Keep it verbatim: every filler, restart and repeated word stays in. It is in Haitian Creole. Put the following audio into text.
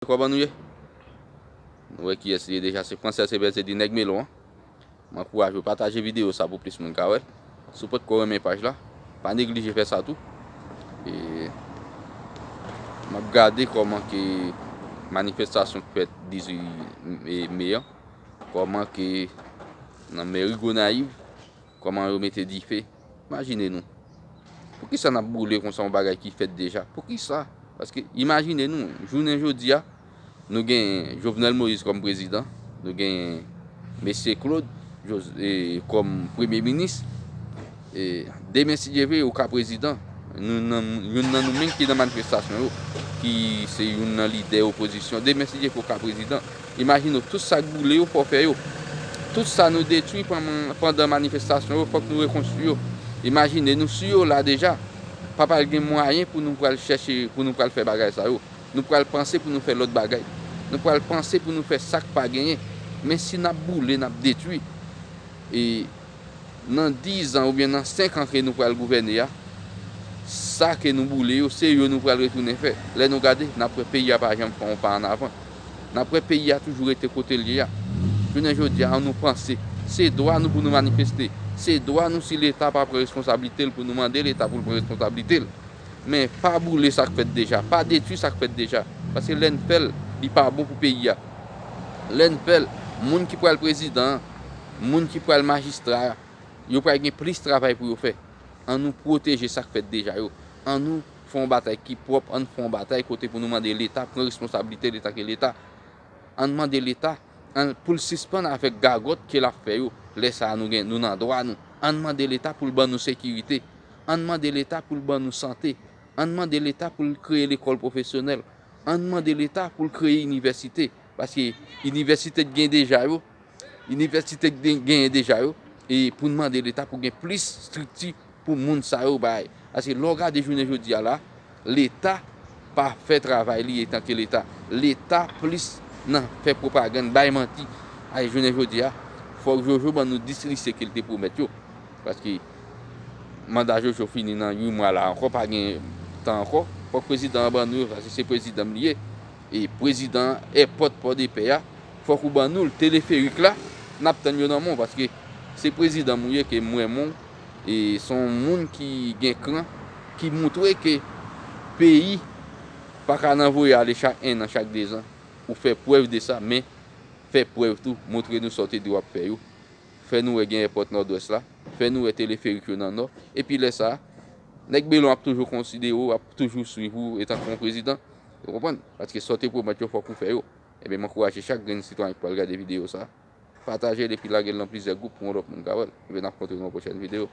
Kòman nou ye? Nou wè kiyès li ye deja, se Frances Ebert, se di nèg melon an. M ankouraje w pataje videyo sa pou plis moun ka wè l. Si w potko renmen paj la, pa neglije fè sa tou. E m ap gade kòman ke manifestasyon k fèt dizuit me an, kòman ke nan mèri Gonayiv, kòman yo mete dife. Imajine nou. Poukisa n ap boule konsa yon bagay ki fèt deja? Poukisa? Paske imajine nou, jounen jodi a, nou gen Jovenel Moïse kòm prezidan, nou gen mesye Claude Jos- e, kòm premye minis. E, demen, si Dye vle, ou ka prezidan. Nou nan, youn nan nou menm ki nan manifestasyon yo, ki se youn nan lidè opozisyon. Demen, si Dye vle, ou ka prezidan. Imajine w, tout sa k boule yo, fò w fè yo. Tout sa nou detwi pandan, pandan manifestasyon yo, fòk nou rekonstwi yo. Imajine nou, si yo la deja, pa pral gen mwayen pou nou pral chèche, pou nou pral fè bagay sa yo. Nou pral panse pou nou fè lòt bagay. Nou pral panse pou nou fè sa k pa genyen. Men si n ap boule, n ap detwi, e nan diz an oubyen nan senk an ke nou pral gouvène a, sa ke nou boule yo, se yo nou pral retounen fè. Lè nou gade, n ap wè peyi a pa janm fè yon pa ann avan. N ap wè peyi a toujou rete kote l ye a. Jounen jodi a, ann nou panse. Se dwa nou pou nou manifeste. Se dwa nou si Leta pa pran responsablite l pou nou mande Leta pou l pran responsablite l. Men pa boule sa k fèt deja. Pa detwi sa k fèt deja. Paske lè n fè l, li pa bon pou peyi a. Lè n fè l, moun ki pral prezidan an, moun ki pral majistra a, yo pral gen plis travay pou yo fè. Ann nou pwoteje sa k fèt deja yo. Ann nou fè yon batay ki pwòp, ann fè yon batay kote pou nou mande Leta pran responsablite l etanke Leta. Ann mande Leta, ann, pou l sispann avèk gagòt ke l ap fè yo. Lè sa a, nou gen, nou nan dwa nou. Ann mande Leta pou l ban nou sekirite. Ann mande Leta pou l ban nou sante. Ann mande Leta pou l kreye lekòl pwofesyonèl. Ann mande Leta pou l kreye inivèsite. Paske inivèsite k gen deja yo, inivèsite k de- genyen deja yo, e pou n mande Leta pou gen plis estrikti pou moun sa yo bay. Paske lè w gade jounen jodi a la, Leta pa fè travay li etanke Leta. Leta plis nan fè pwopagann, bay manti. Ay, jounen jodi a, fòk Jojo ban nou dis lise ke l te pwomèt yo. Paske manda Jojo fini nan uit mwa la ankò, pa gen tan ankò. Fòk prezidan an ban nou yo, paske se prezidan m li ye. E prezidan èpòt Pòdepè a, fòk ou ban nou l. Teleferik la, n ap tann yo nan men w, paske se prezidan m ou ye, ke m renmen w, e se yon moun ki gen kran, ki moutre ke peyi pa ka nan voye ale chak en an, chak dezan. Ou fè prèv de sa, men fè prèv tou, montre nou sa w te di w ap fè yo. Fè nou wè gen èpòt Nòdwès la, fè nou wè teleferik yo nan Nò, epi lè sa a, nèg melon ap toujou konsidere w, ap toujou swiv ou etanke yon prezidan. Ou konprann? Paske sa w te pwomèt yo, fòk ou fè yo. Ebyen, m ankouraje chak grenn sitwayen ki pral gade videyo sa a, pataje l epi lage l nan plizyè gwoup pou yon lòt moun ka wè l. Ebyen, n ap kontre nan yon pwochèn videyo.